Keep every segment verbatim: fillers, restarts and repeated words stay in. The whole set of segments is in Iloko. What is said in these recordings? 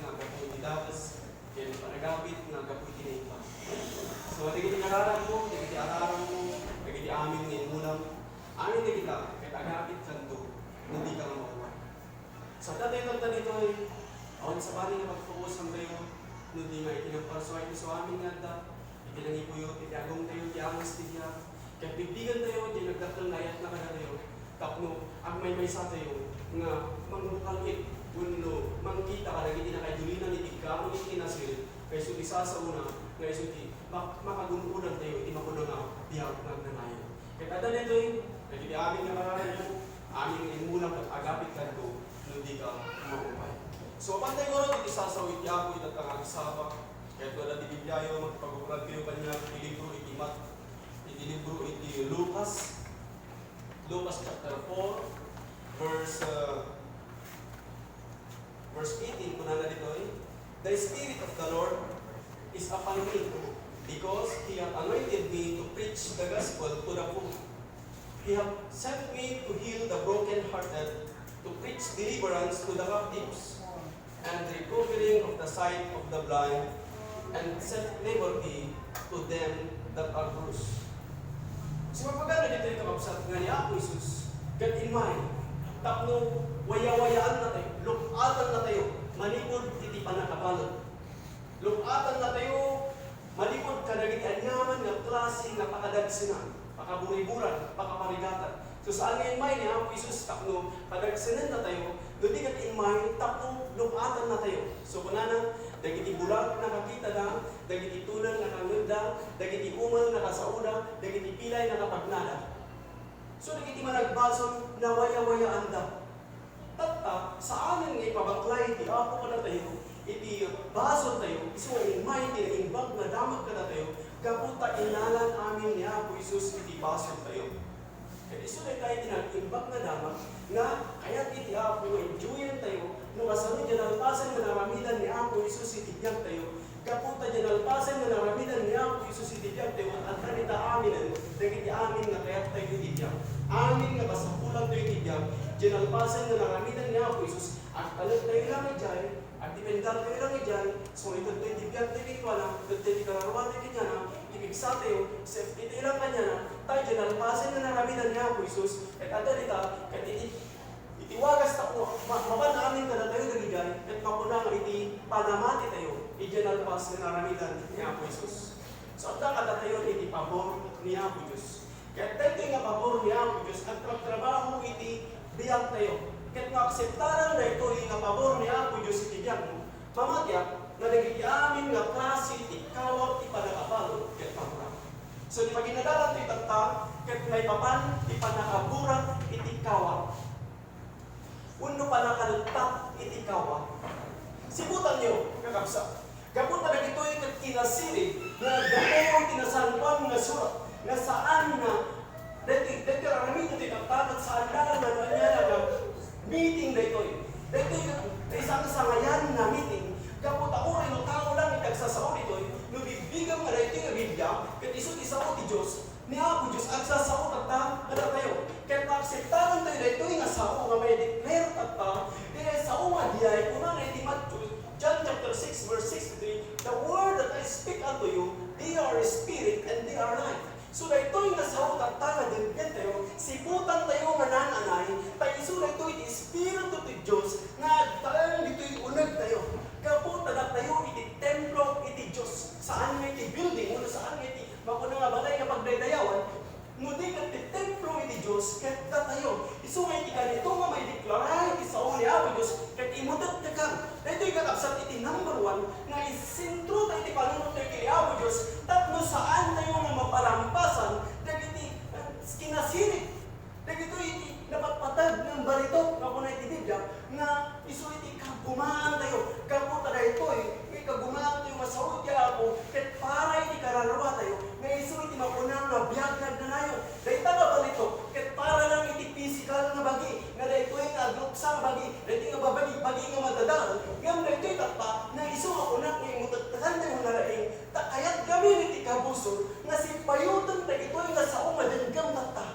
nga gapu iti dakes, ken panagapit nga gapu iti naimbag. So, dagiti kararagmo, dagiti araragmo, dagiti amin nga immulam, amin dagita ket agapitkanto no dika nga maupay. Sa datayo kanta ditoy, awan sabali nga pagpuosantayo, no di nga iti nagparsua iti suamin nga adda, iti nangipuyot iti agongtayo ti angas ti biag, ket bigbigantayo ti nagdakkel nga ayatna kadatayo, tapno agmaymaysatayo nga mangbukal-it wenno mangkita kadagiti nakaidulina iti garo iti nasirib, nga isu ti sasaona nga isu ti mak-, makagun-odantayo iti makuno nga biag nga agnanayon. Ket adda daytoy, dagiti amin nga kararagmo, amin nga immulam ket agapitkanto no dika maupay. So, apantay ngarud iti sasao iti Apo ita nga agsapa, ket no adda ti Bibliayo, makipag-ukorankayo kaniak iti libro iti Mat-, iti libro iti Lucas, Lucas chapter four, verse, uh, verse eighteen, kunana ditoy, "The Spirit of the Lord is upon me, because He hath anointed me to preach the gospel to the poor. He hath sent me to heal the brokenhearted, to preach deliverance to the captives, and recovering of the sight of the blind, and set liberty to them that are bruised." Sumagana ditoy, kakabsat, nga ni Apo Jesus ket immay tapno wayawayaannatayo, luk-atannatayo manipud iti pannakabalud. Luk-atannatayo manipud kadagiti aniaman nga klase nga pakadagsenan, pakaburiburan, pakaparigatan. So, saan nga immay ni Apo Jesus tapno padagsenennatayo, no di ket immay tapno luk-atannatayo. So, kunana, dagiti bulag nakakitada, dagiti tulang nakangngegda, dagiti umel nakasaoda, dagiti pilay nakapagnada. So, dagiti managbasol, nawayawayaanda. Tatta, saanen nga ipabaklay ti Apo kadatayo iti basoltayo, isu nga immay ti naimbag nga damag kadatayo, gapu ta inalan amin ni Apo Jesus iti basoltayo. Ket isu dayta iti nag-imbag nga damag nga kayat iti Apo nga enjoyantayo no kasano diay nalpasen nga naramidan ni Apo Jesus iti biagtayo. Gapu ta diay nalpasen nga naramidan ni Apo Jesus iti biagtayo, adda dita aminen dagiti amin nga kayattayo iti biag. Amin nga kasapulantayo iti biag, diay nalpasen nga naramidan ni Apo Jesus, agtalektayo lang idiay, agdependatayo lang idiay, suritedtayo iti biagtayo kenkuana, itedtayo ti kararuatayo kaniana, ipigsatayo, safety tayo lang kaniana, ta diay nalpasen nga naramidan ni Apo Jesus, ket adda dita, ket iti Iti wagas tapno ma-, mapan amin kadatayo dagidiay, ket mapuna nga iti panamatitayo, idiay nalpas nga naramidan ni Apo Jesus. So, adda kadatayo iti pabor ni Apo Dios. Ket daytoy nga pabor ni Apo Dios agtrabtrabaho iti biagtayo. Ket no akseptaran daytoy nga pabor ni Apo Dios iti biagmo, mamatiak nga dagiti amin nga klase ti kawak ti pannakabalud ket pagura. So, ti paginadalan ti tatta, ket maipapan ti pannakaburak iti kawak. Wenno pannakalettak iti kawak. Sibutanyo, kakabsat. Gapu ta dagitoy ket kinasirib nga aggapu iti Nasantoan nga Surat nga saan nga dagiti, dagiti aramid iti tatta ket saan laeng nga ania nga meeting daytoy. Daytoy ket naisangsangayan nga meeting. Gapu ta uray no tao lang iti agsasao ditoy, no bigbigam nga daytoy nga Biblia ket isu ti sao ti Dios, ni Apo Dios agsasao tatta kadatayo. Ket paakseptarantayo daytoy nga sao nga maideclare tatta, daydiay sao nga diay, kunana iti Matthew, John chapter six, verse sixty-three, "The word that I speak unto you, they are spirit and they are life." So daytoy nga sao tatta nga denggentayo, sibutantayo nga naan-anay, ta isu daytoy ti Espiritu ti Dios nga agtaeng ditoy unegtayo. Gapu ta datayo iti templo iti Dios, saan nga iti building, wenno saan nga iti Mapuna nga balay nga pagdaydayawan, no di ket ti templo iti Dios ket datayo. Isu nga iti kanito nga maideklara iti sao ni Apo Dios ket imutektekan. Daytoy kakabsat iti number one nga isentro tayo iti panunot tayo ken Apo Dios tapno saan tayo nga mapalampasan dagiti, eh, kinasirib. Dagitoy iti napatpateg nga balitok nga kuna iti Biblia nga isu iti kagumaantayo. Gapu ta daytoy nga ikagumaantayo nga sao ti Apo ket para iti kararua tayo nga isu iti mapuna nga biag nga agnanayon. Dayta nga balitok ket para lang iti pisikal nga bagi nga daytoy nga agruksa nga bagi, daytoy nga babagi-bagi nga madadael, ngem daytoy tatta nga isu nga kunak nga imutektekantayo nga nalaing ta kayat gamin iti kabusor nga sipayoten dagitoy nga sao nga denggem tatta.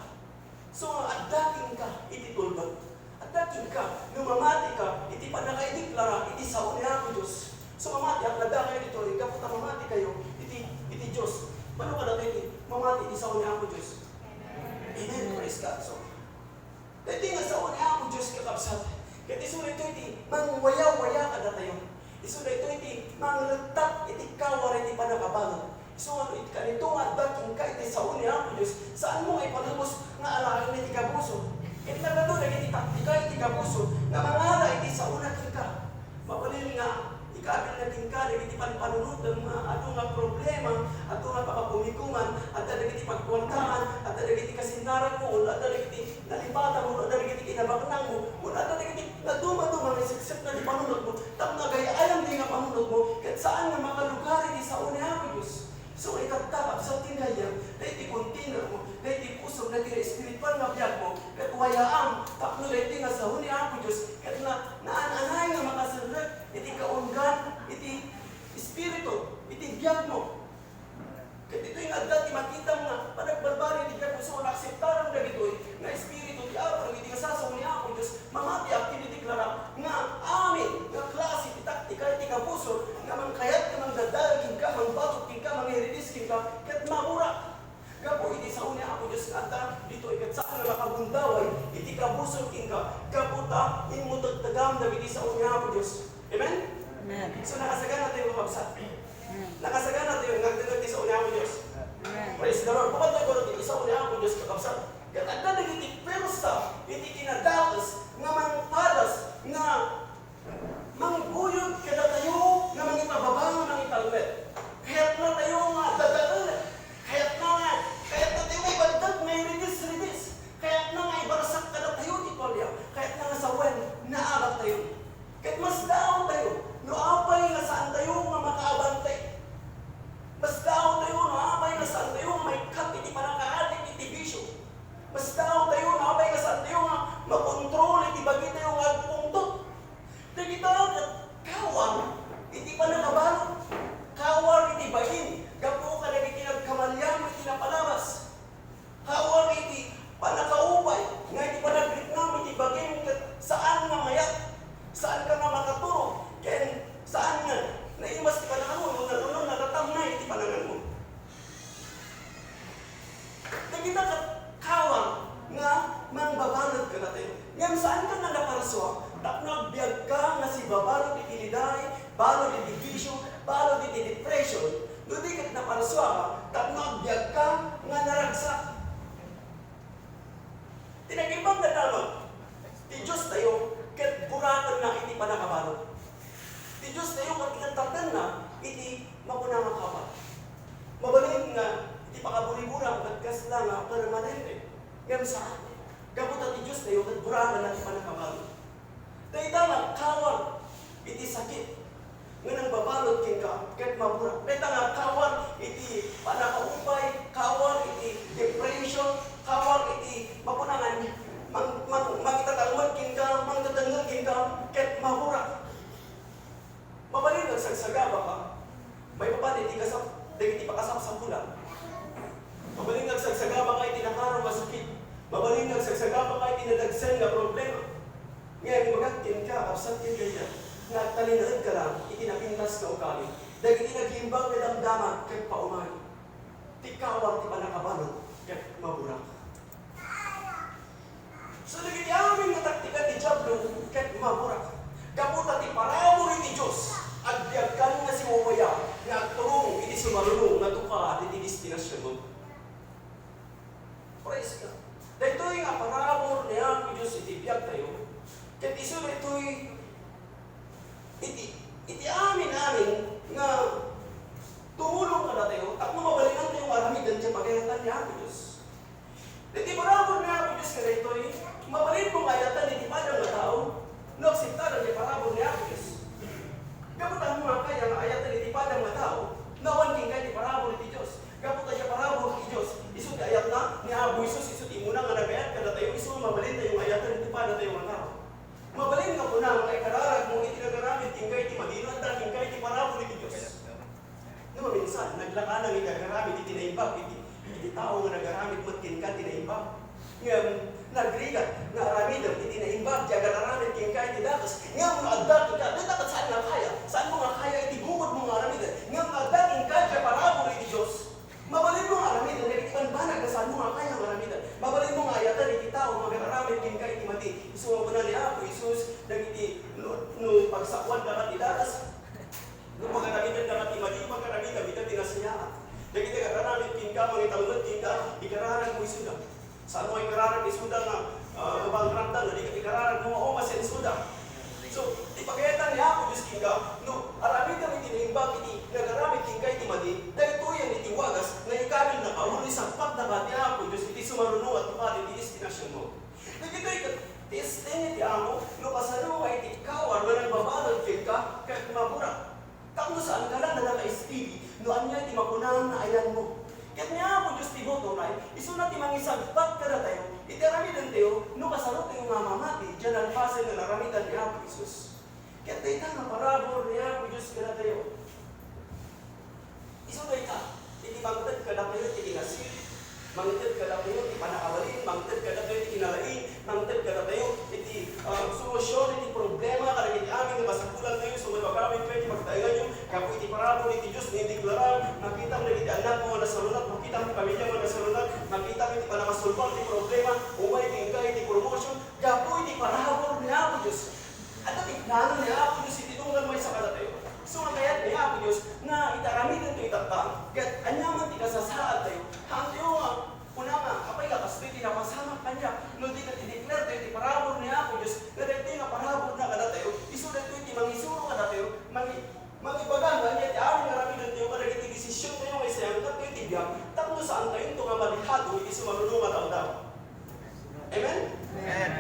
So, adda kenka iti tulbek. Adda kenka, no mamatika, Ti pannakaideklara iti sao ni Apo Dios. So, mamatiak, nadakayo ditoy, gapu ta mamati kayo iti, iti Dios. Mano kadatayo iti mamati iti sao ni Apo Dios? Amen. Praise God. So, daytoy nga sao ni Apo Dios, kakabsat, ket isu daytoy ti mangwayawaya kadatayo. Isu daytoy ti manglettak iti kawar iti pannakabalud. Isu nga no it-, kanito nga adda kenka iti sao ni Apo Dios, saanmo nga ipalubos nga alaen iti gabusor. Ket nagadu dagiti taktika iti gabusor nga mangala iti saona kenka. Mabalin nga ikabilna kenka dagiti panpanunotem nga adu nga problema, adu nga pakakumikuman, adda dagiti pagkuartaan, adda dagiti kasinnaranmo, adda dagiti nalipatanmo, adda dagiti kinabaknangmo, adda dagiti nadumaduma nga iseksek na ti panunotmo, tapno agay-ayam di nga panunotmo, ket saan nga makalugar iti sao ni Apo Dios. So, itatta, kabsat ken gayyem, daytoy kontiner mo, daytoy pusom, daytoy espiritual nga biag mo, ket wayaam, tapno daytoy nga sao ni Apo Dios, ket na, naan-anay nga makaserrek iti kaunggan, iti espiritu, iti biag mo. Ket ditoy nga adda ti makitam nga panagbalbaliw iti biag mo, so, naakseptaram dagitoy nga espiritu ti Apo, dagiti nga sasao ni Apo Dios, mamatiak ken ideklara nga amin nga klase ti taktika iti kabusor nga mangkayat nga mangdadael kenka, mangbatok kenka, mangiritis kenka, ket maburak. Gapu iti sao ni Apo Dios nga adda ditoy, ket saan nga makagundaway iti kabusor kenka, gapu ta immutegtegam dagiti sao ni Apo Dios. Amen? Amen. So, nakasagana tayo, kakabsat. Amen. Nakasagana tayo nga agdengngeg ti sao ni Apo Dios. Amen. Praise the Lord. Bukod na guro ti sao ni Apo Dios, kakabsat. Ket adda dagiti puwersa iti kinadakes nga mangpadas, nga mangguyod kadatayo nga mangipababa, nga mangitalmed. Kayatna tayo nga dadaelen. Kayatna nga, kayatna tayo nga ibantag nga iritis-ritis. Kayatna nga ibarsak kadatayo ti tualya. Kayatna nga sawen, naabak tayo. Ket masdaaw tayo no apay nga saan tayo nga makaabante. Masdaaw tayo no apay nga saan tayo nga maikkat iti pannakaadik iti bisio. Masdaaw tayo no apay nga saan tayo nga makontrol iti bagi tayo nga agpungtot. Dagita ket kawar iti pannakabalud, kawar iti bain gapu kadagiti nagkamalian iti napalabas. Kawar iti pannakaupay nga iti panagriknam iti bagim ket saan nga mayat, saan ka nga makaturog, ken saan nga naimas ti pananganmo, no, no, no, natatamnay iti pananganmo. Dagita ket kawar nga mangbabalud kadatayo. Ngem saan ka nga naparsua tapno agbiag ka nga sibabalud iti liday, balud iti bisio, balud iti depression, no di ket naparsua ka tapno agbiag ka nga naragsak. Ti nag-imbag nga damag ti Diostayo ket burakenna iti pannakabalud. Ti Diostayo ket intatenna iti makuna nga kawar. Mabalin nga iti pakaburiburam ket kasla nga permanente. Ngem saan. Gapu ta ti Diostayo ket burakenna ti pannakabalud. Dayta nga kawar iti sakit nga nangbabalud kenka ket maburak. Dayta nga kawar iti pannakaupay, kawar iti depression, kawar iti makuna nga mang-, mang-, mangitatalmed kenka, mangtetengngel kenka ket maburak. Mabalin nga agsagsagaba ka maipapan iti kasap-, dagiti pakasapsapulan. Mabalin nga agsagsagaba ka iti nakaro nga sakit. Mabalin nga agsagsagaba ka iti nadagsen nga problema. Ngem ibagak kenka, kabsat ken gayyem, nga agtalinaed ka lang iti napintas nga ugali dagiti nag-imbag nga damdama ket paumay. Ti kawar ti pannakabalud ket maburak. So, dagiti amin nga taktika ti Diablo ket maburak. Gapu ta ti parabur iti Dios, agbiagkan nga siwawaya nga agturong iti sumaruno nga tupad iti destinasionmo. Praise God. Daytoy nga parabur ni Apo Dios iti biagtayo. Ket isu daytoy iti, iti amin-amin nga tumulong kadatayo tapno mabalinantayo nga aramiden ti pagayatan ni Apo Dios. Iti parabur ni Apo Dios nga daytoy, mabalinmo nga ayatan iti padam nga tao no akseptaran ti parabur ni Apo Dios. Gapu ta, makaya nga ayatan iti padam nga tao, nawan kenka iti parabur iti Dios. Gapu ta diay parabur iti Dios, isu ti ayatna ni Apo Jesus, isu ti immuna nga nagayat kadatayo, isu nga mabalintayo nga ayatan iti padatayo nga tao. Mabalin nga kuna nga ikararagmo iti nagaramid kenka iti madino, adda kenka iti parabur iti Dios. No maminsan, naglakanan nga agararamid iti naimbag iti, iti tao nga nagaramid met kenka iti naimbag. Ngem nagrigat nga aramidem iti naimbag ti agararamid kenka iti dakes. Ngem no Saan mo ikararag isuda nga, ah, mabangrapta, no di ka ikararag nga maumas isuda. So, ti pagayatan ni Apo Dios kenka, no aramidem iti naimbag iti nagaramid kenka iti madi, daytoyen iti wagas nga ikabelnaka wenno isagpatnaka ti Apo Dios iti sumaruno nga tungpal iti destinasionmo. Dagitoy ket ti esteng iti Apo, no kasano nga iti kawar nga nagbabalud kenka ket maburak. Tapno saanka la nga naka-S T D no ania ti makunana nga ayanmo. Ket ni Apo Dios ti butoray, isuna ti mangisagpat kadatayo iti aramidentayo no kasarotayo nga mamati diay nalpasen nga naramidan ni Apo Jesus. Ket dayta nga parabur ni Apo Dios kadatayo. Isu dayta, iti mangted kadatayo iti kinasirib, mangted kadatayo iti pannakabalin, mangted kadatayo iti kinalaing, mangted kadatayo iti, ah, solusyon iti problema kadagiti amin nga masapulantayo, isu nga agawidkayo iti pagtaenganyo, gapu iti parabur iti Dios nga indeklara, makitam dagiti annakmo nga nasalunat, makitam ti pamiliam nga nasalunat, makitam iti pannakasolbar ti problema, umay kenka iti promotion, gapu iti parabur ni Apo Dios. Adda ti plano ni Apo Dios iti tunggal maysa kadatayo. So, kayat ni Apo Dios nga iti aramidentayo itatta. Ket ania man ti kasasaadtayo, haantayo nga kuna nga, apay nga kastoy ti napasamak kaniak, no di ket i-declare tayo ti parabur ni Apo Dios, nga daytoy nga paraburna kadatayo, isu daytoy ti mangisuro kadatayo, mangi-, mangibaga nga ania ti amin nga aramidentayo kadagiti desisiontayo nga isayangkattayo iti biag, tapno saantayonto nga madihado iti sumaruno nga daw-daw. Amen? Amen.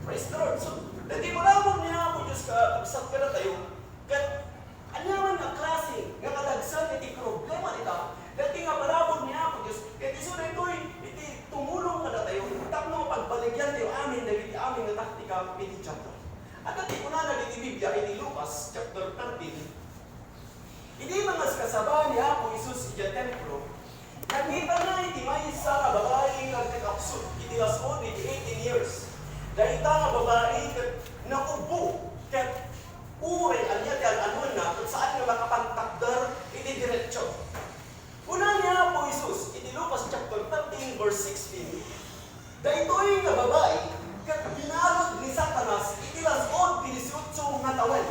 Praise the Lord. So, dagiti parabur ni Apo Dios ka, kabsat kadatayo, ket ania man nga klase nga kadagsen iti problema dita, dagiti nga parabur ni Apo Dios, ket isu daytoy iti tumulong kadatayo tapno mapagbaligyantayo amin dagiti amin nga taktika iti Diablo. Adda ti kunana iti Biblia iti Lucas chapter thirteen, idi mangaskasaba ni Apo Jesus idiay templo, nakitana iti maysa nga babai nga agkakabsut iti las-on iti eighteen years. Dayta nga babai ket nakubbo, ket uray ania ti an-anonna, ket saan nga makapantakder iti diretso. Kuna ni Apo Jesus iti Lucas chapter thirteen, verse sixteen, daytoy nga babai ket binalud ni Satanas iti las-on ti disiotso nga tawen.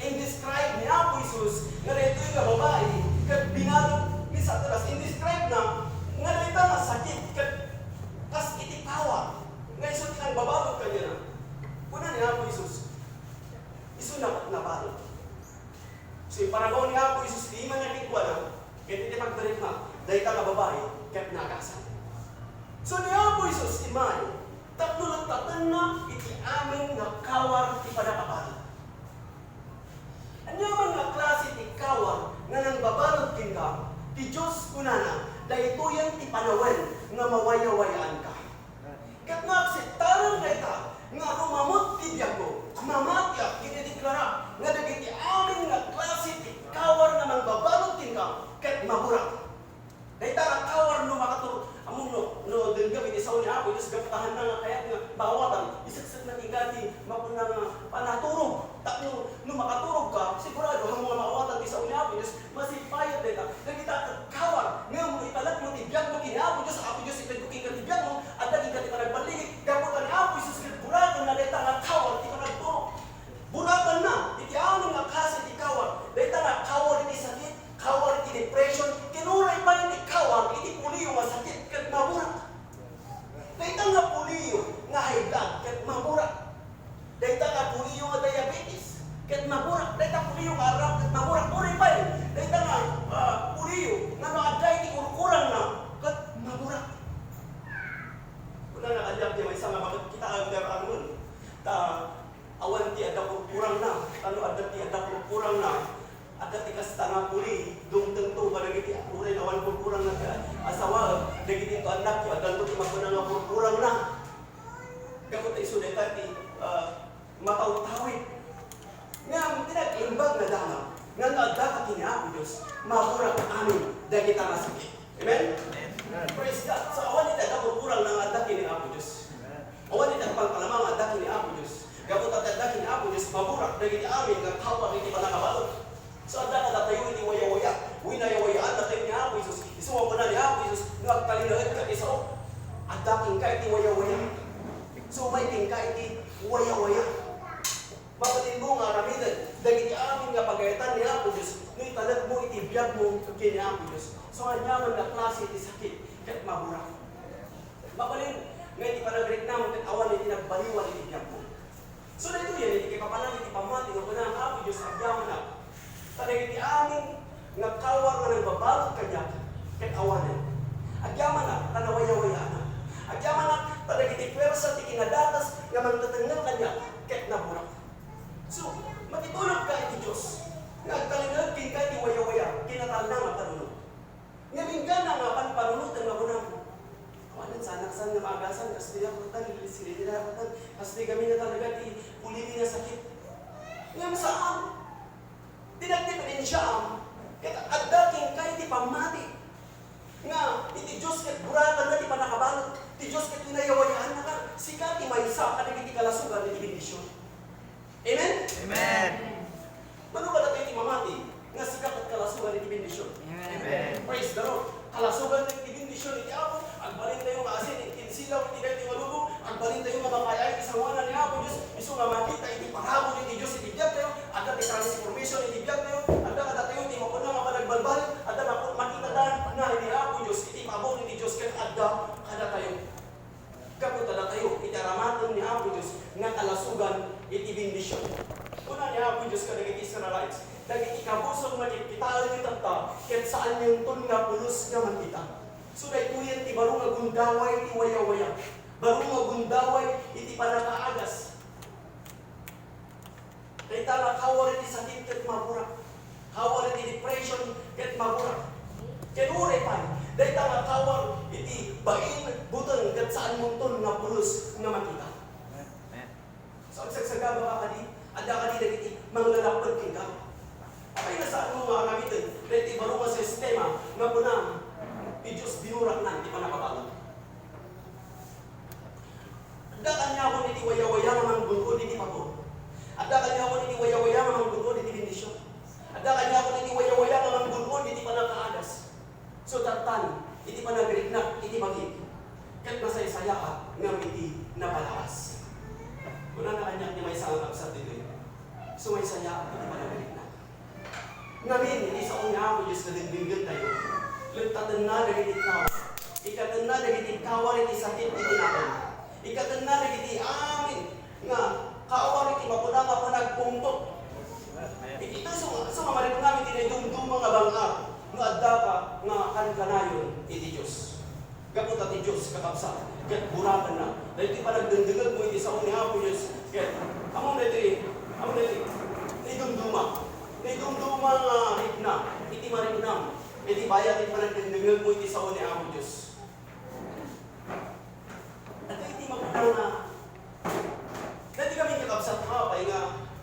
In-describe ni Apo Jesus nga daytoy nga babai ket binalud ni Satanas. In-describe na nga dayta nga sakit ket kas iti kawar nga isu ti nangbabalud kaniana. Kuna ni Apo Jesus, isu na nabalud. So, imparagaw ni Apo Jesus ti ima nga kenkuana, ket iti pagdarikna, dayta nga babai ket nagasat. So, ni Apo Jesus immay tapno lettatenna iti amin nga kawar ti pannakabalud. Ania man nga klase ti kawar nga nangbabalud kenka, ti Dios kunana, daytoyen ti panawen nga mawayawayaanka. Ket no akseptarem dayta nga rumamut ti biagmo, mamatiak iti deklara nga dagiti amin nga klase ti kawar nga mangbabalud kenka ket maburak. Dayta nga kawar no makatur-, ammom no, no denggem iti sao ni Apo Dios gapu ta haanna nga kayat nga maawatan, iseksek na ti gati, mapuna nga panaturog. Tapno no makaturog ka, sigurado, haanmo nga maawatan ti sao ni Apo Dios, masipayat dayta. Dagita ket kawar, ngem no italekmo ti biagmo ken ni Apo Dios, Apo Dios, itedko kenka ti biagmo, adda kenka ti panagballigi, gapu ta ni Apo Jesus ket burakenna dayta nga kawar ti panagturog. Burakenna iti amin nga klase ti kawar, dayta nga kawar iti sakit, kawar iti depression, ken uray pay ti kawar iti polio nga sakit ket maburak. Dayta nga polio nga high blood ket maburak. Dayta nga polio nga diabetes ket maburak. Dayta polio nga arrap ket maburak. Uray pay, dayta nga, ah, polio nga no adda iti kurkurangna ket maburak. Kunana kaniak ti maysa nga, "Baket kita under armor? Ta awan ti adda kurkurangna. Ta no adda ti adda kurkurangna, adda ti kasta nga puli, dumtengto kadagiti uray awan kurkurangna ti asawaem, dagiti annak, addanto ti mapuna nga kurkurangna." Gapu ta isu dayta ti, ah, matawtawid. Ngem ti nag-imbag nga damag, nga no addaka ken ni Apo Dios, maburak amin dagita nga sakit. Amen? Amen. Praise God. So, awan iti adda kurkurang nga adda ken ni Apo Dios. Awan iti agpalpalama nga adda ken ni Apo Dios. Gapu ta adda ken ni Apo Dios, maburak dagiti amin nga kawar iti pannakabalud. So, adda kadatayo iti wayawaya. Winayawayaan datayo ni Apo Jesus. Isu nga kuna ni Apo Jesus, "No agtalinaedka ti sao, adda kenka iti wayawaya." So, may kenka iti wayawaya. Mabalinmo nga aramiden dagiti amin nga pagayatan ni Apo Dios no italekmo iti biagmo ken ni Apo Dios. So, ania man nga klase ti sakit ket maburak. Mabalin nga iti panagriknam ket awan iti nagbaliwal iti biagmo. So, daytoyen iti kaipapanan iti pammati nga kuna, Apo Dios, agyamanak ta dagiti amin nga kawar nga nangbabalud kaniak ket awanen. Agyamanak ta nawayawayaanak. Agyamanak ta dagiti puwersa ti kinadatas nga mangtetengngel kaniak ket naburak. So, makitulodka iti Dios nga agtalinaed kenka iti wayawaya, kinatalna nga panunot. Ngem inggana nga panpanunoten nga kunam, awanen, saanak saan nga maagasan, kastoy a kutan, silidira kutan, kastoy kami nga talaga ti pulili nga sakit. Ngem saan. Ti nagdiperensiaam, ket adda kenka iti pammati nga iti Dios ket burakenna ti pannakabalud, ti Dios ket winayawayaannaka, sika ti maysa kadagiti kalasogan iti bendision. Amen? Amen. Mano kadatayo ti mamati nga sika ket kalasogan iti bendision? Amen. Praise the Lord. Kalasogan iti bendision iti Apo. Agbalintayo nga asin iti insilaw iti daytoy nga lubong. Agbalintayo nga mapay-ay iti sangoanan ni Apo Dios. Isu nga makita iti parabur iti Dios iti biagtayo. Adda ti transformation iti biagtayo. Adda kadatayo ti mapuna nga panagbalbaliw. Adda maku-, makita ta nga ni Apo Dios iti pabor iti Dios ket adda kadatayo. Gapu ta datayo iti aramaten ni Apo Dios nga kalasogan iti bendision. Kuna ni Apo Dios kadagiti Israelites, "Dagiti kabusor nga kitkitaenyo tatta, ket saanyonton nga pulos nga makita." So, daytoyen ti baro nga gundaway ti wayawaya. Baro nga gundaway iti pannakaagas. Dayta nga kawar iti sakit ket maburak. Kawar iti depression ket maburak. Ken uray pay, dayta nga kawar iti bain, buteng ket saanmonton nga pulos nga makita. Amen. So, agsagsagaba kadi, adda kadi dagiti manglalapped kenka. Apay nga saanmo nga aramiden daytoy baro nga sistema nga kunam ti Dios binurakna iti pannakabalud? Adda kaniawan iti wayawaya nga manggun-od iti pabor. Adda kaniawan iti wayawaya nga manggun-od iti bendision. Adda kaniawan iti wayawaya nga manggun-od iti pannakaagas. So, tattan, iti panagriknak iti bagik, ket nasaysayaat ngem iti napalaas. Kunana kaniak ti maysa nga kabsat ditoy, sumaysayaat iti panagriknak. Ngamin, iti sao ni Apo Dios nga dengdengngentayo, lektatenna dagiti tao, ikkatenna dagiti kawar iti sakit iti nagan, ikkatenna dagiti amin nga kawar iti mapuna nga panagpungtot. Iti isu, isu nga mariknam iti naidumduma nga bang-at nga addaka nga kankanayon iti Dios. Gapu ta ti Dios, kakabsat, ket burakenna. Daytoy panagdengdengngegmo iti sao ni Apo Dios, ket, ammom daytoy, ammom daytoy, naidumduma. Naidumduma nga rikna, iti mariknam, iti bayat iti panagdengdengngegmo iti sao ni Apo Dios. Daytoy iti mapuna nga Daytoy kami, kakabsat, apay nga,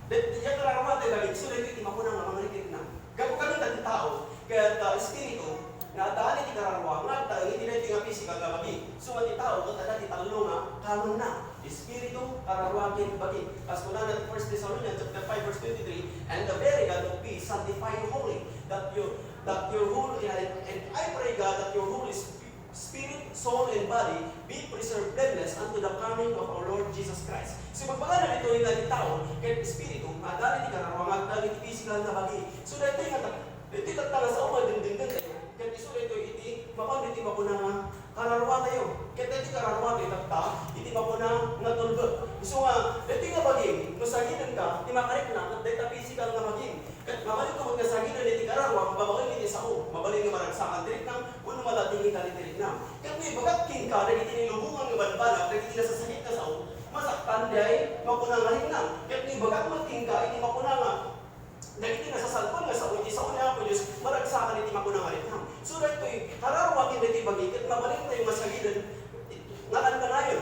dat-, diay kararua ti kami, isu daytoy ti mapuna nga mangrikna. Gapu kami dagiti tao, ket, ah, espiritu, nga adda iti kararua, nga adda iti daytoy nga pisikal nga bagi. Isu nga ti tao, ket adda ti tallo nga kanganna, espiritu, kararua, ken bagi. Kas kunana ti First Thessalonians chapter five, verse twenty-three, "And the very God of peace sanctify you wholly, that you, that your whole, and, and I pray, God, that your whole is Spirit, soul, and body be preserved blameless unto the coming of our Lord Jesus Christ." So, ibagbagana ditoy nga ti tao ket espiritu, nga adda iti kararua nga agda iti pisikal nga bagi. So, daytoy nga ta-, daytoy tatta nga sao nga dengdengngetayo. Ket isu daytoy iti mapan iti mapuna nga kararua tayo. Ket daytoy kararua tayo tatta iti mapuna nga tulbek. Isu nga, daytoy nga bagi, no sagidenka, ti makarikna, ket dayta pisikal nga bagi. Ket mabalinko met nga sagiden iti kararua, babaen iti sao, mabalin nga maragsakan ti riknam, wenno maladingit iti riknam. Ket no ibagak kenka dagiti nailubongan nga banbanag, dagiti nasasakit nga sao, masaktan diay mapuna nga riknam. Ket no ibagak met kenka iti mapuna nga dagiti nasasalpeng nga sao, iti sao ni Apo Dios, maragsakan iti mapuna nga riknam. So, daytoy kararua ken daytoy bagi, ket mabalintayo nga sagiden, nga kankanayon.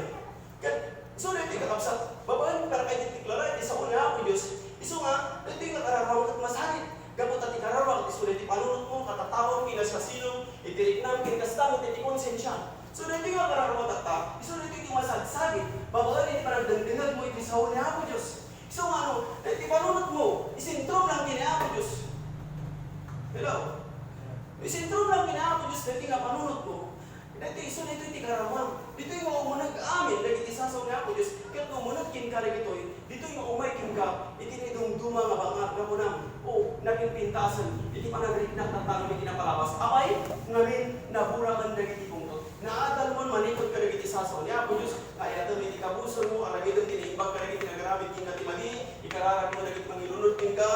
Ket isu daytoy, kakabsat, babaen kadagiti deklara iti sao ni Apo Dios, isu nga, daytoy nga kararua ket masarit. Gapu ta ti kararua ket isu daytoy panunotmo, katataom, kinasiasino, iti riknam, ken kasta met iti konsensia. So, daytoy nga kararua tatta, isu daytoy ti masagsagit, babaen iti panagdengdengngegmo iti sao ni Apo Dios. Isu nga no, daytoy panunotmo, isentrom lang ken ni Apo Dios. Hello? Isentrom lang ken ni Apo Dios, daytoy nga panunotmo. Daytoy isu daytoy ti kararua. Ditoy nga umuneg amin dagiti sasao ni Apo Dios, ket no umuneg kenka dagitoy, ditoy nga umay kenka iti naidumduma nga bang-at nga kunam, o, napinpintasen iti panagriknak tatta ngem iti napalabas. Apay? Ngamin, naburaken dagiti pungtot. Naadalmon manipud kadagiti sasao ni Apo Dios, nga ayatem iti kabusormo, aramidem ti naimbag kadagiti nagaramid kenka ti madi, ikararagmo dagiti mangilunod kenka.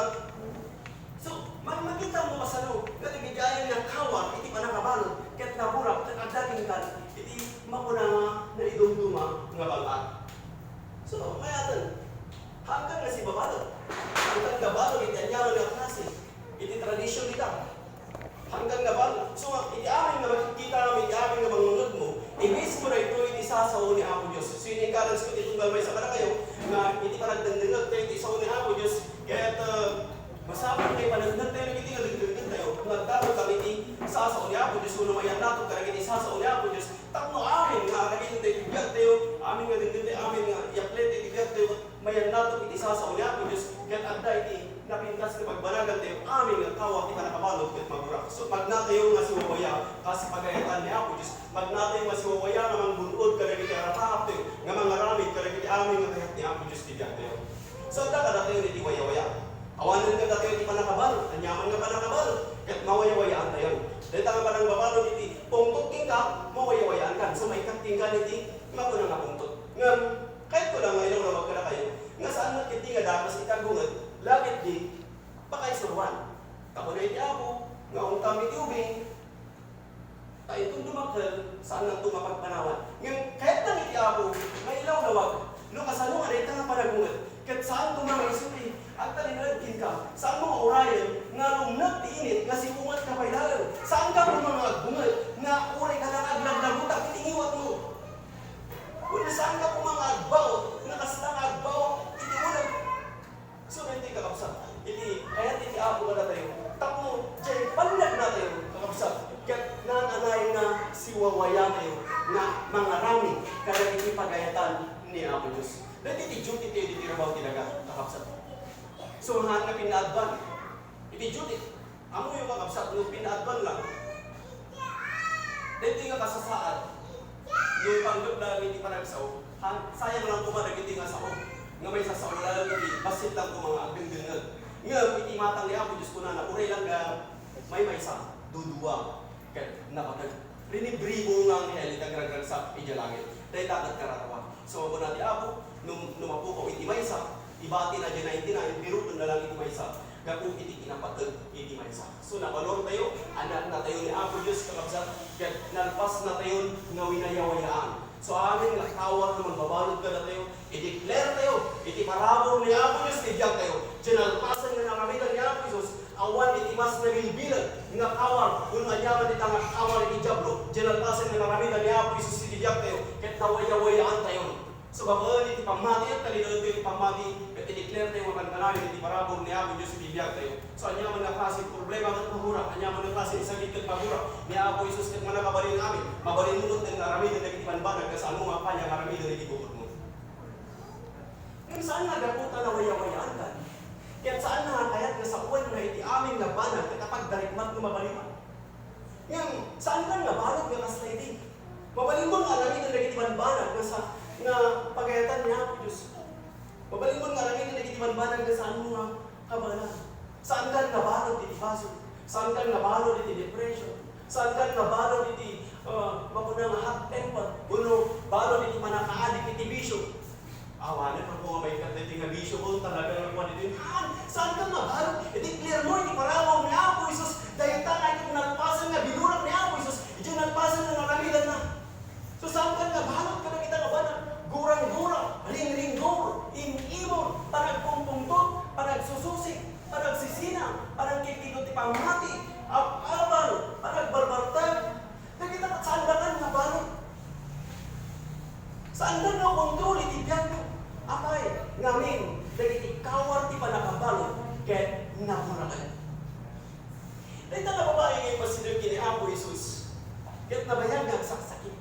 So, ma-, makitamo kasano nga dagiti ayan nga kawar iti pannakabalud ket naburak ket adda kenka iti makuna nga naidumduma nga bal-at. So, mayaten, hangkan nga sibabalud, hangkan nga balud iti aniaman nga klase, iti tradision dita. Hangkan nga bal-, so, iti amin nga makikita, iti amin nga mangngegmo, i-base mo daytoy iti sasao ni Apo Dios. So, ini-encourage ko iti tunggal maysa kadakayo nga iti panagdengdengngeg tayo iti sao ni Apo Dios, ket, ah, masapul nga ipaneknek tayo dagiti nga dengdengngeg tayo, nga agdamag kami iti sasao ni Apo Dios, wenno mayannaton kadagiti sasao ni Apo Dios, tapno amin nga aramiden tayo iti biag tayo, amin nga denggen tayo, amin nga i-apply tayo iti biag tayo, mayannaton iti sasao ni Apo Dios, ket adda iti napintas nga pagbanagan tayo, amin nga kawar ti pannakabalud ket maburak. So, magnatayo nga siwawaya, kas pagayatan ni Apo Dios, magnatayo nga siwawaya nga manggun-od kadagiti arap-arap tayo, nga mangaramid kadagiti amin nga kayat ni Apo Dios ti biag tayo. So, adda kadatayo iti wayawaya. Awanen kadatayo iti pannakabalud, aniaman nga pannakabalud, ket mawayawayaan tayo. Dayta nga panangbabalud iti pungtot kenka, mawayawayaan kan. So, maikkat kenka iti makuna nga pungtot. Ngem, kayatko lang nga ilawlawag kadakayo, nga saan met ketdi nga dakes iti aggunget, la ketdi pakaisuroan. Tapno iti Apo, nga ungtam iti ubing, ta inton dumakkel, saannanto nga pagpanawan. Ngem kayat lang iti Apo nga ilawlawag no kasano nga dayta nga panaggunget, ket saanto nga maisuri. Agtalinaed kenka, saanmo nga urayen nga rumneg ti init nga siungetka pay laeng. Saanka koma nga aggunget nga uray ka lang aglaglagutak iti ngiwatmo. Wenno saanka koma nga agbaut nga kasta nga agbaut iti ulem. So, daytoy, kakabsat, iti kayat iti Apo kadatayo, tapno diay pannagnatayo, kakabsat, ket naan-anay nga siwawayatayo nga mangaramid kadagiti pagayatan ni Apo Dios. Daytoy ti duty tayo iti trabaho ti daga, kakabsat. So, haan nga pinnaadban iti duty. Ammoyo, kakabsat, no pinnaadban lang, daytoy nga kasasaad, no ipanggep lang iti panagsao, ha, sayang lang koma dagiti nga sao nga maisasao laeng iti bassit lang koma nga agdengdengngeg. Ngem iti matang ni Apo Dios, kunana, uray lang nga maymaysa, dudua, ket napateg. Rinibribo nga anghel iti agragragsak idiay langit. Dayta ket kararua. So, kuna ti Apo, no, no mapukaw iti maysa, ibatina diay ninety-nine, birokenna lang iti maysa. Gapu iti kinapateg iti maysa. So, nabalor tayo, anaknatayo ni Apo Dios, kakabsat, ket nalpasnatayon nga winayawayaan. So, amin nga kawar nga mangbabalud kadatayo, i-declare tayo iti parabur ni Apo Dios ti biag tayo. Diay nalpasen nga naramidan ni Apo Jesus, awan iti mas nabilbileg nga kawar wenno aniaman dita nga kawar iti Diablo. Diay nalpasen nga naramidan ni Apo Jesus iti biag tayo, ket nawayawayaan tayo. So, babaen iti pammati, agtalinaedtayo iti pammati, ket i-declare tayo nga kankanayon iti parabur ni Apo Dios iti biag tayo. So, aniaman nga klase ti problema ket maburak, aniaman nga klase ti sakit ket maburak. Ni Apo Jesus ket mannakabalin amin. Mabalinmo met nga aramiden dagiti banbanag nga saanmo nga apay nga aramiden iti bukodmo. Ngem saan nga gapu ta nawayawayaan, ket saan nga kayat nga sawen nga iti amin nga banag ket apagdarikmat nga mabalin. Ngem saankan nga balud nga kasta idi. Mabalinmon nga aramiden dagiti banbanag nga sa, nga pagayatan ni Apo Dios. Mabalinmon nga aramiden dagiti banbanag nga saanmo nga kabaelan. Saankan nga balud iti basol. Saankan nga balud iti depression. Saankan nga balud iti, ah, makuna nga hot temper. Wenno balud iti pannakaadik iti bisio. Awanen, apo nga maikkat daytoy nga bisio ko, talaga nga kuan iti, haan, saankan nga balud. I-declare mo iti parabur ni Apo Jesus, dayta nga iti nalpasen nga binurak ni Apo Jesus, iti nalpasen nga naramidanna. So, saankan nga balud kadagita nga banag, gurang-gura, ringringgor, im-imor, panagpungpungtot, panagsususi, panagsisina, panagkikidot ti pammati, apabal, panagbarbartag. Dagita ket saandakan nga balud. Saandan nga kontrol iti biagmo. Apay, ngamin, dagiti kawar ti pannakabalud ket naburaken. Dayta nga babai nga ipasideg ken ni Apo Jesus, ket nabayag nga agsaksakit.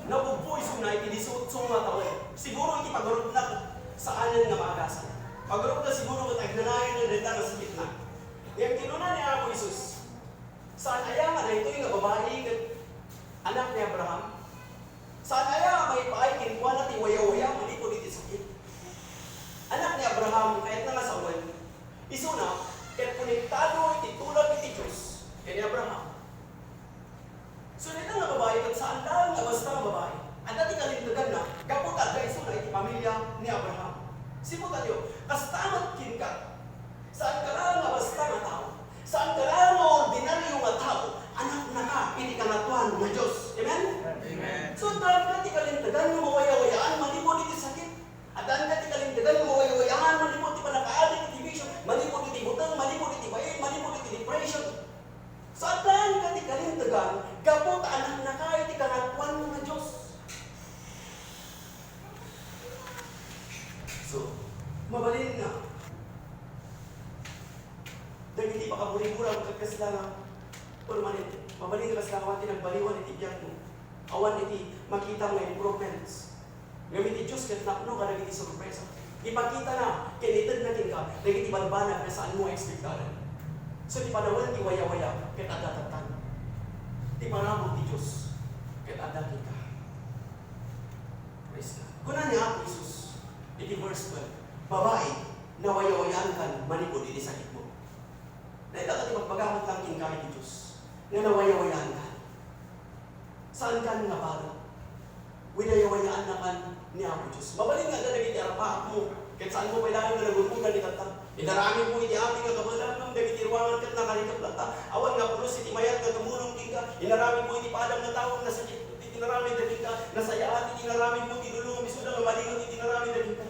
Nabugboy isuna iti disiotso nga tawen. Siguro iti pagarupna ket saanen nga maagasan. Pagarupna siguro ket agnanayon dayta nga sakitna. Ngem kinuna ni Apo Jesus, "Saan aya nga daytoy nga babai ket anak ni Abraham? Saan aya a maipaay kenkuana ti wayawaya manipud iti sakit? Anak ni Abraham, kayatna nga sawen. Isuna, ket konektado iti tulag iti Dios ken ni Abraham." Kasla nga permanente. Mabalin nga kasla awan ti nagbaliwan iti biagmo. Awan iti makitam nga improvements. Ngem iti Dios ket napno kadagiti sorpresa. Ipakitana ken itedna kenka dagiti banbanag nga saanmo nga ekspektaren. So, ti panawen ti wayawaya ket adda tattan. Ti parabur ti Dios ket adda kenka. Praise God. Kuna ni Apo Jesus iti verse twelve, "Babai, nawayawayaankan manipud iti sakitmo." Dayta ti pagbagamit lang kenka iti Dios nga nawayawayaankan. Saankan nga balut. Winayawayaannakan ni Apo Dios. Mabalin nga adda dagiti arapaapmo, ket saanmo pay laeng nga nagun-odan itatta. Inaramidmo iti amin nga kabaelan ngem dagiti ruangan ket nakarikep latta. Awan nga pulos iti mayat nga tumulong kenka. Inaramidmo iti padam nga tao nga nasakit iti inaramidda kenka. Nasayaat iti inaramidmo ti lulu nga misuda nga malinget iti inaramidda kenka.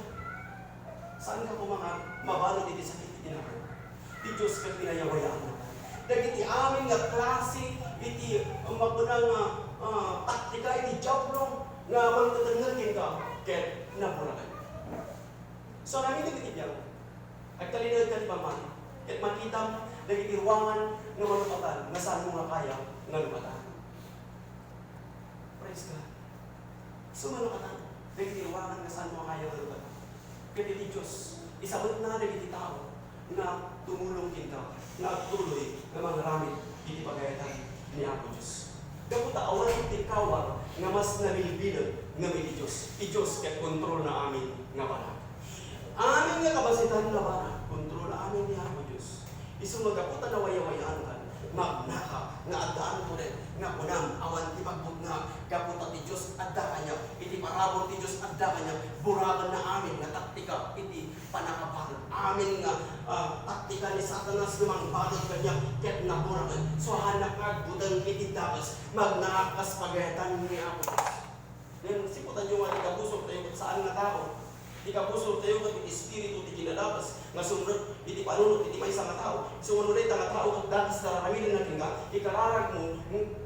Saanka koma nga mabalut iti sakit iti nagan? Ti Dios ket pinayawayaanna. Dagiti amin nga klase iti, um, mapuna nga, ah, taktika iti Diablo nga mangtetengngel kenka ket naburaken. So, aramidem iti biag. Agtalinaedka ti pammati ket makitam dagiti ruangan nga manukatan nga saanmo nga kaya nga nukatan. Praise God. Sumano ka na, dagiti ruangan nga saanmo a kaya nga lugar. Ket iti Dios, isabetna dagiti tao nga tumulong kenka, nga agtuloy nga mangaramid iti pagayatan ni Apo Dios. Gapu ta awan ti kawar nga mas nabilbileg ngem iti Dios. Ti Dios ket kontrolna amin nga banag. Amin nga kabasetan nga banag, kontrol amin ni Apo Dios. Isu nga gapu ta nawayawayaankan, magnaka nga addaanto ket nga kunam, awan ti magbutnga, gapu ta ti Dios adda kaniak, iti parabur ti Dios adda kaniak, burakenna amin nga taktika iti pannakabalud. Amin nga, ah, taktika ni Satanas nga mangbalud kaniak ket naburaken. Suahannak nga agbuteng iti dakes, magnaka kas pagayatan ni Apo Dios. Ngem, siputanyo nga ti kabusortayo ket saan nga tao. Ti kabusortayo ket ti espiritu ti kinadakes nga sumrek iti panunot iti maysa nga tao. Isu nga no dayta nga tao ket dakes nga ar-aramidenna kenka, ikararagmo,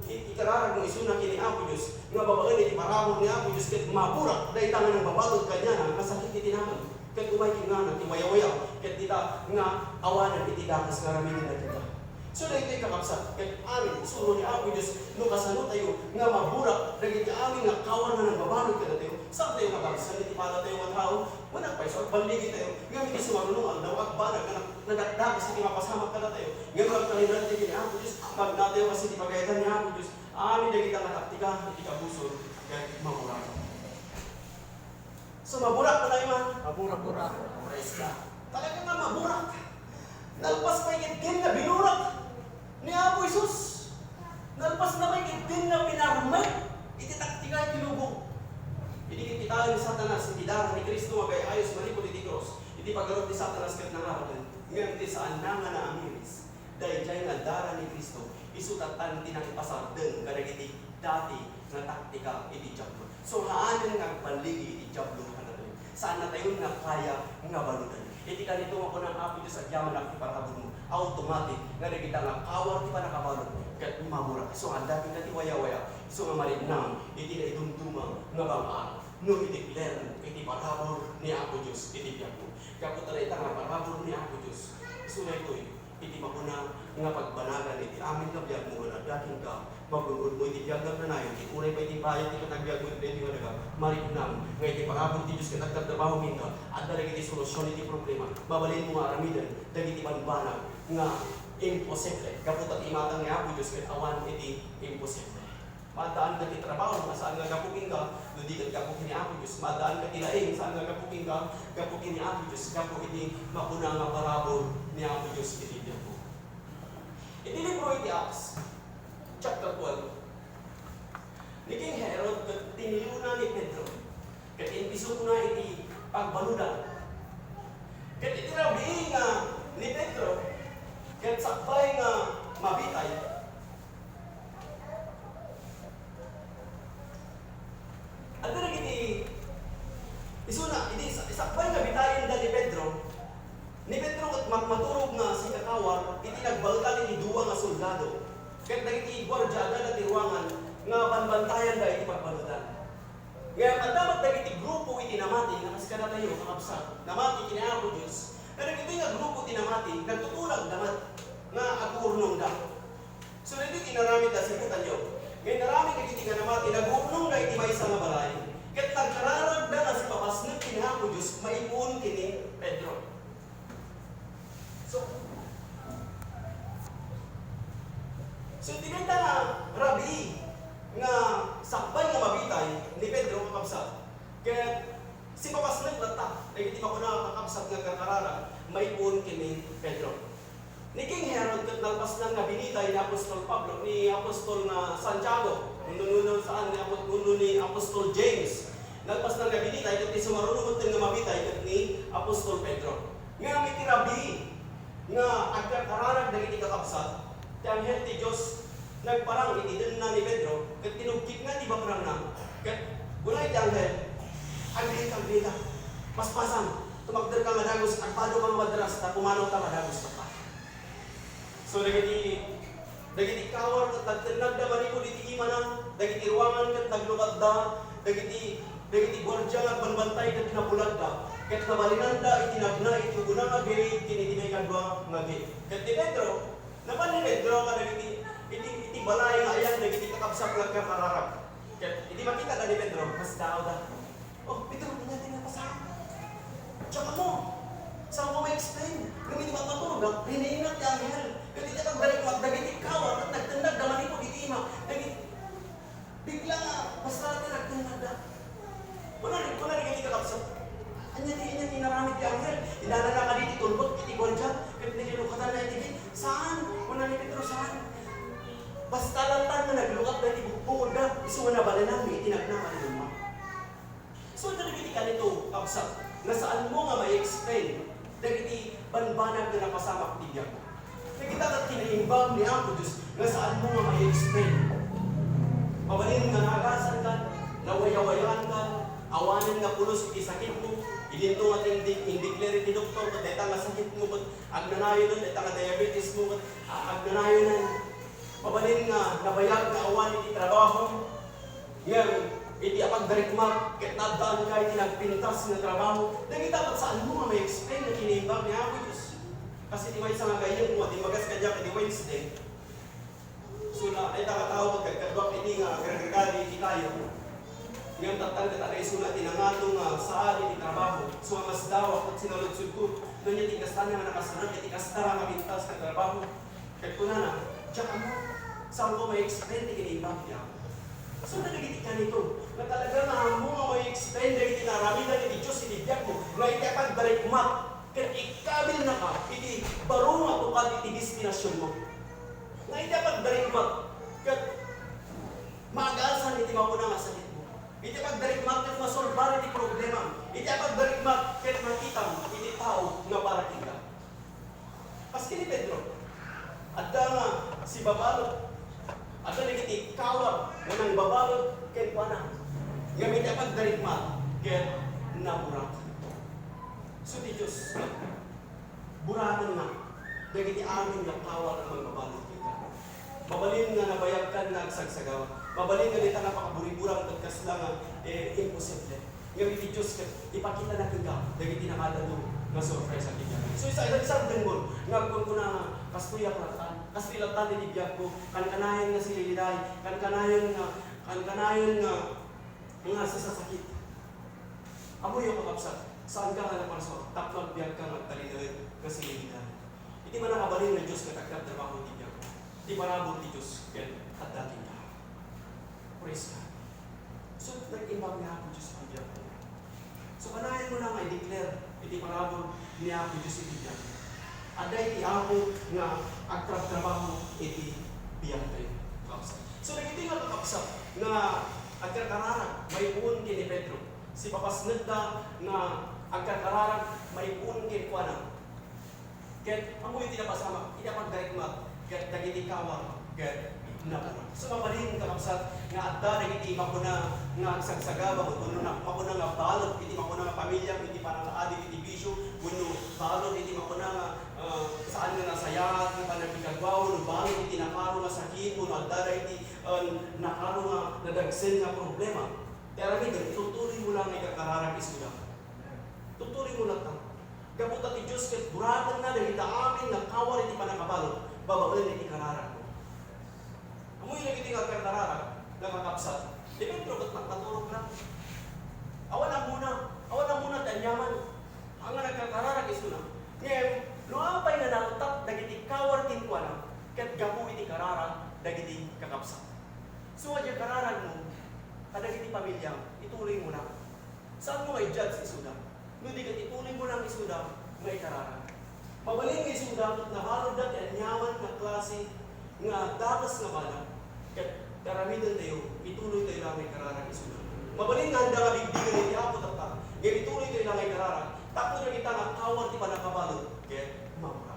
i-, ikararagmo isuna ken ni Apo Dios nga babaen iti parabur ni Apo Dios ket maburak dayta nga nangbabaleg kaniana nga sakit iti nagan. Ket umay kingana ti wayawaya ket dita nga awanen iti dakes nga ar-aramidenna kenka. So, daytoy, kakabsat, ket amin isuron ni Apo Dios no kasanotayo nga maburak dagiti amin nga kawar nga nangbabaleg kadatayo. Saantayo nga bagsen iti padatayo nga tao. Managpayso, agballigitayo. Ngem iti sumaruno nga aldaw, agbanag nga nag-, nagatdakes iti mapasamak kadatayo. Ngem agtalinaed ken ni Apo Dios, magnatayo kas iti pagayatan ni Apo Dios. Amin dagita nga taktika iti kabusor ket maburak. So, maburak, manay man? Maburak. Praise God. Talaga nga maburak. Nalpas pay ket din nga binurak ni Apo Jesus. Nalpas na pay ket din nga pinarmek iti taktika iti lubong. Idi ket kitaen ni Satanas iti dara ni Cristo nga agay-ayos manipud iti krus, iti paggarup ni Satanas ket nangaraten. Ngem ti saanna nga naamiris, daydiay nga dara ni Cristo, isu tattan ti nangipasardeng kadagiti dati nga taktika iti Diablo. So, haanen nga agballigi iti Diablo kadatayo. Saannatayon nga kaya nga baludan. Iti kanito nga kuna ni Apo Dios, "Agyamanak ti paraburmo." Automatic nga dagita nga kawar ti pannakabalud ket maburak. So, adda kenka ti wayawaya. So, nga mariknam iti naidumduma nga bang-a no i-declare iti parabur ni Apo Dios iti biagmo. Gapu ta dayta nga parabur ni Apo Dios, isu daytoy iti makuna nga pagbanagan iti amin nga biagmo nga adda kenka, magun-odmo iti biag nga agnanayon, ket uray pay ti bayad ti panagbiagmo iti daytoy nga daga, mariknam nga iti parabur ti Dios ket agtratrabaho kenka, adda dagiti solusion iti problema. Mabalinmo nga aramiden dagiti banbanag nga imposible. Gapu ta ti imatang ni Apo Dios ket awan iti imposible. Maaddaanka ti trabaho nga saan nga gapu kenka, no di ket gapu ken ni Apo Dios. Maaddaanka ti laing, saan nga gapu kenka, gapu ken ni Apo Dios, gapu iti makuna nga parabur ni Apo Dios iti biagmo. Iti libro iti Acts, chapter twelve, ni King Herod ket tiniyona ni Pedro, ket impisokna iti pagbaludan. Ket iti rabii nga ni Pedro, ket sakbay nga mabitay, Adda dagiti isuna, idi sa-, sakbay nga bitayenda ni Pedro, ni Pedro ket mak-, maturog nga sikakawar iti nagbalkan iti dua nga soldado. Ket dagiti guardia adda ti ruangan nga banbantayanda iti pagbaludan. Ngem adda met dagiti grupo iti namati nga kas kadatayo, kakabsat, namati ken ni Apo Dios. Kadagitoy nga grupo ti namati, nagtutulagda met. nga agurnongda. So, daytoy ti inaramidda, siputanyo. Nga inaramid dagiti nga namati, nagurnongda iti maysa nga balay, ket nagkararagda nga sipapasnek ken ni Apo Dios maipuon ken ni Pedro. So, so, iti dayta nga rabii nga sakbay nga mabitay ni Pedro, kakabsat, ket sipapasnek latta dagiti makuna, kakabsat, nga agkarkararag maipuon ken ni Pedro. Ni King Herod ket nalpasnan nga binitay ni apostol Pablo, ni apostol nga Santiago, wenno, wenno saan, ni apo-, wenno ni apostol James. Nalpasnan nga binitay ket ni sumaruno metten nga mabitay ket ni apostol Pedro. Ngem iti rabii nga agkarkararag dagiti kakabsat, ti anghel ti Dios nagparang iti denna ni Pedro, ket tinugkitna ti bakrangna, ket kuna iti anghel, "Agneta, Agneta, paspasam, tumakderka nga dagus, agbadoka nga madras, ta pumanawta nga dagus, Papa." So, dagiti, dagiti kawar ket nagtennagda manipud iti imana, dagiti ruangan ket naglukatda, dagiti, dagiti guardia nga agbanbantay ket nabulagda, ket nabalinanda iti nagna iti umuna nga gate ken iti maikadua nga gate. Ket ni Pedro, napan ni Pedro kadagiti, iti, iti balay nga ayan dagiti kakabsat nga agkarkararag. Ket idi makitada ni Pedro, masdaawda. "Oh, Pedro, ania ti napasamak? Diak ammo. Saanko ma-explain? Ngem idi pagmaturogak, rinaingak ti anghel. Ket iti pagdarikmak, dagiti kawar ket nagtennagda manipud iti ima. Dagiti, bigla nga, basta latta nagtennagda." Kuna, kuna dagiti kakabsat, "Ania ti, ania ti inaramid ti anghel? Inanana kadi ti tulbek iti guardia, ket nilulukatanna iti gate?" "Saan," kuna ni Pedro, "saan. Basta latta nga naglukat dagiti bukbukodda, isu nga nabalinanmi iti nagna ken ni Pedro." So, dagiti kanito, kabsat, nga saanmo nga ma-explain dagiti banbanag nga napasamak ti biagmo. Dagita ket kinaimbag ni Apo Dios nga saanmo nga ma-explain. Mabalin nga naagasanka, nawayawayaanka, awanen nga pulos iti sakitmo, idinto nga indi-, indeclare iti doktor ket dayta nga sakitmo ket agnanayonen, dayta nga diabetesmo ket, ah, agnanayonen. Mabalin nga nabayag nga awan iti trabaho, ngem iti apagdarikmak ket naaddaanka iti nagpintas nga trabaho, dagita ket saanmo nga ma-explain nga kinaimbag ni Apo Dios. Kas iti maysa nga gayyemmo a dimmagas kaniak idi Wednesday. So, na, dayta nga tao ket kadkaduak idi nga agragagadi iti kayo. Ngem tattan ket adda isuna ti nangato nga saan iti trabaho. So, masdawak ket sinaludsodko, no ania ti kastan nga nakasarak iti kasta nga pintas nga trabaho. Ket kunana, "Diak ammo, saanko ma-explain ti kinaimbag ti Apo." So, dagiti kanito, nga talaga nga ammo nga ma-explain dagiti naaramidan iti Dios iti biagmo, nga iti apagdarikmak, ket ikkabilnaka iti baro nga tukad iti destinasionmo. Nga iti apagdarikmak, ket maagasan iti makuna nga sakitmo. Iti apagdarikmak, ket masolbar iti problema. Iti apagdarikmak, ket makitam iti tao nga para kenka. Maski ni Pedro, adda nga sibabalot. Adda dagiti kawar nga nangbabalot kenkuana. Ngem iti apagdarikmak, ket naburak. So, ti Dios, burakenna dagiti amin nga kawar a mangbabalot kenka. Mabalin nga nabayagkan nga agsagsagawa. Mabalin nga dita nga pakaburiburam ket kasla nga, eh, imposible. Ngem iti Dios ket ipakitana kenka dagiti nakaadda nga surprise a ti Dios. So, isa, isa, isardengmo nga agkunkuna nga, "Kastoy a kuratan, kastoy latta ti biagko, kankanayon nga sililiday, kankanayon nga, kankanayon nga, nga sasakit." Ammoyo, kakabsat, saanka nga naparsua tapno agbiagka nga agtalinaed nga sililiday. Iti mannakabalin nga Dios ket agtrabtrabaho iti biagmo. Ti parabur ti Dios ket adda kenka. Praise God. So, nag-imbag ni Apo Dios iti biagmo. So, kanayon mo na nga i-declare iti parabur ni Apo Dios iti biagmo. Adda iti Apo nga agtrabtrabaho iti biagtayo, kakabsat. So, dagiti nga kakabsat nga agkarkararag maipuon ken ni Pedro, sipapasnekda nga agkarkararag maipuon kenkuana. Ket ammoyo ti napasamak, iti apagdarikmak ket dagiti kawar ket naburak. So, mabalin, kakabsat, nga adda dagiti makuna nga agsagsagawa, wenno na-, makuna nga balod iti makuna nga pamiliam, iti panangaadit iti bisio, wenno balod iti makuna nga, ah, saan nga nasayaat nga panagikadua, wenno balod iti nakaro nga sakit, wenno adda dagiti, ah, nakaro nga nadagsen nga problema. Ti aramidem, tutuloy mo lang nga ikarkararag isuda. Tutuloy mo lang ta. Gapu ta ti Dios ket burakenna dagita amin nga kawar iti pannakabalod. babaen iti kararagmo. Ammoyo dagiti nga agkarkararag nga kakabsat, ni Pedro ket nagpaturogna. Awan ammona, awan ammona ti aniaman. Haan nga nagkarkararag isuna. Ngem, no apay nga naltak dagiti kawar kenkuana, ket gapu iti kararag dagiti kakabsat. So, adi kararagmo kadagiti pamilia, ituloy mo lang. Saan mo nga i-judge isuda? No di ket ituloy mo lang isuda nga ikararag. Mabalin nga isuda ket nabaludda ti aniaman nga klase nga dakes nga banag. Ket aramidentayo, ituloytayo lang nga ikararag isuda. Mabalin nga anda nga bigbigen iti Apo Tatta, ngem ituloytayo lang nga ikararag. Tapno dagita nga kawar ti pannakabalud ket mamura.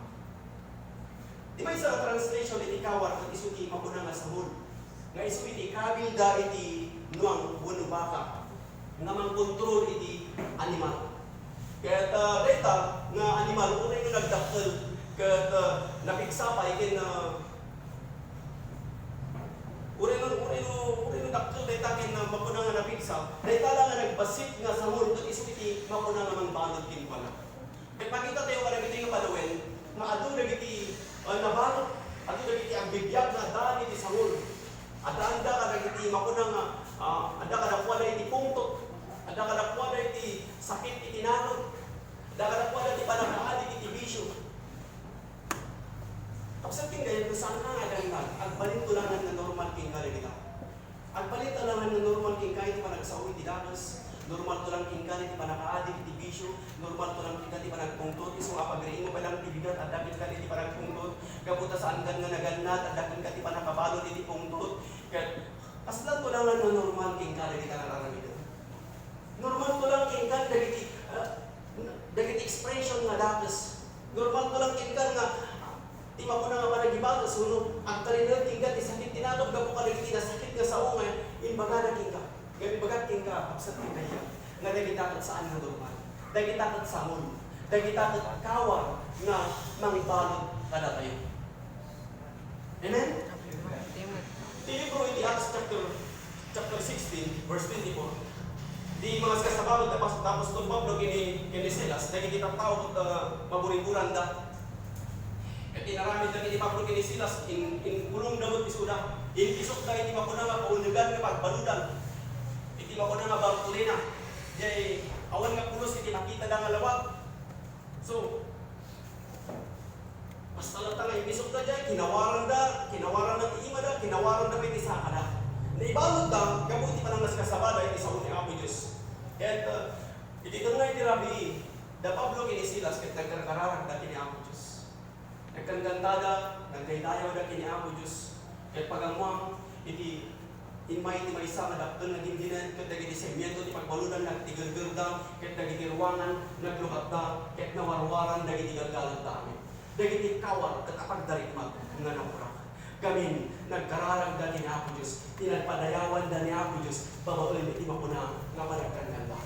Ti maysa nga translation iti kawar ket isu ti makuna nga sangol, nga isu iti kabilda iti nuang wenno baka nga mangkontrol iti animal. Ket, ah, dayta nga animal, uray no nagdakkel ket, ah, napigsa pay ken, ah, uray no, uray no, uray no dakkel dayta ken, ah, makuna nga napigsa, dayta la nga nagbassit nga sangol ket isu iti makuna nga mangbalud kenkuana. Ket makitatayo kadagiti nga panawen nga adu dagiti, ah, nabalud, adu dagiti agbibiag nga addaan iti sangol. Addaanda kadagiti makuna nga, ah, adda kadakuada iti pungtot, adda kadakuada iti sakit iti naked, adda kadakuada iti pannakaadik iti bisio. Kabsat ken gayam, no saan nga adda, agbalinto lang nga normal kenka dagita. Agbalin ta lang nga normal kenka iti panagsao iti dakes, normalto lang kenka iti pannakaadik iti bisio, normalto lang kenka iti panagpungtot, isu nga pagriingmo pay lang ti bigat, adda kenka iti panagpungtot, gapu ta saankan nga nagannad, adda kenka iti pannakabalud iti pungtot, ket kaslanto lang nga normal kenka dagita nga aramiden. Normalto lang kenka dagiti, ah, dagiti expression nga dakes. Normalto lang kenka nga, ah, ti makuna nga panagibaga, suno, agtalinaed kenka ti sakit ti naked gapu kadagiti nasakit nga sao nga imbagana kenka. Ngem ibagak kenka, kabsat kenka, nga dagita ket saan nga normal. Dagita ket sangol. Dagita ket kawar nga mangbalud kadatayo. Amen? Amen. Ti libro iti Acts chapter, chapter sixteen, verse twenty-four. Di mga sikasabalud ti apos-, apostol Pablo ken ni, ken ni Silas, dagiti tattao ket, ah, maburiguranda. Ket inaramid dagiti Pablo ken ni Silas, in-, inkulongda met isuda. Inpisokda iti makuna nga kaunnegan nga pagbaludan. Iti makuna nga bartolina. Jay awan nga pulos iti makitada nga lawag. So, basta latta nga impisokda jay, kinawaranda, kinawaranda ti imada, kinawaranda pay ti sakada. Naibaludda gapu iti panangaskasabada iti sao ni Apo Dios. Ket, uh, iti tengnga iti rabii, da Pablo ken ni Silas ket nagkarkararagda ken ni Apo Dios. Nagkankantada, nagdaydayawda ken ni Apo Dios. Ket pagammuam iti Immay ti maysa nga dakkel nga dindinen ket dagiti simiento ti pagbaludan nagtigergerda, ket dagiti ruangan naglukatda, ket nawarwaran dagiti galgalagda amin. Dagiti kawar ket apagdarikmag nga naburak. Gamin, nagkararagda ken ni Apo Dios, ti nagpadayawanda ni Apo Dios babaen iti makuna nga panagkannanda.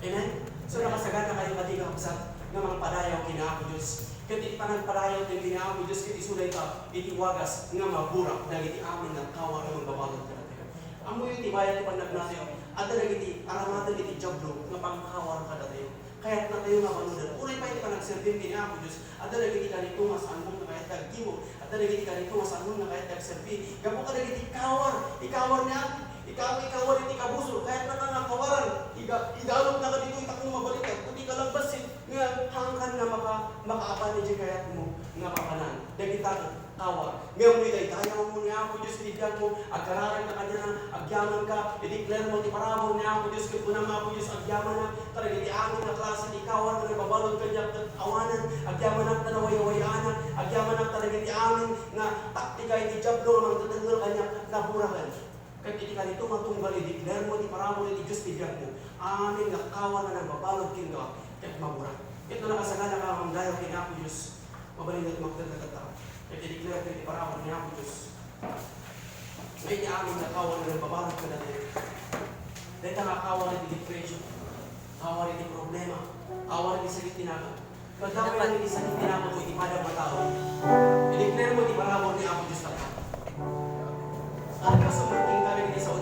Amen? So, nakasaganakayo kadi nga kabsat nga mangpadayaw ken ni Apo Dios. Ket iti panagpadayaw ken ni Apo Dios, ket isu dayta iti wagas nga maburak dagiti amin nga kawar nga mangbabalud kadatayo. Ammoyo ti bayat ti pannagnatayo, adda dagiti aramaten iti Diablo nga pangkawar kadatayo. Kayatnatayo nga baluden. Uray pay ti panagserbi ken ni Apo Dios, adda dagiti kaniato nga saanmo nga kayat ti aggimong. Adda dagiti kaniato nga saanmo nga kayat ti agserbi. Gapu kadagiti kawar, ikawar ni Apo, ikaw, ikawar iti kabusor, kayatnaka nga kawaran. Iga-, idalutnaka ditoy tapno mabalikan. Ket ti kalabas, nga haankan nga maka-, makaapan iti kayatmo nga papanan. Dagita kawar. Ngem no idaydayawmo ni Apo Dios iti biagmo, agkararagka kaniana, agyamanka, i-declare mo ti parabur ni Apo Dios, ket kunam, Apo Dios, agyamanak kadagiti amin nga klase ti kawar nga nagbabalud kaniak ket awanen, agyamanak ta nawayawayaanak, agyamanak kadagiti amin nga taktika iti Diablo nga mangtetengngel kaniak ket naburaken. Ket iti kaniato nga tunggal, i-declare mo ti parabur iti Dios ti biagmo. Amin nga kawar nga nagbabalud kenka ket maburak. Ket no nakasaganaka nga mangdayaw ken Apo Dios, mabalin nga tumakder dagita. Ket i-declare ti parabur ni Apo Dios. Nga iti amin nga kawar nga nagbabalud kadatayo. Dayta nga kawar iti depression. Kawar iti problema, kawar iti sakit ti naked. Kadamay lang iti sakit ti naked iti padang a tao. I-declare mo ti parabur ni Apo Dios tatta. Agkasam-,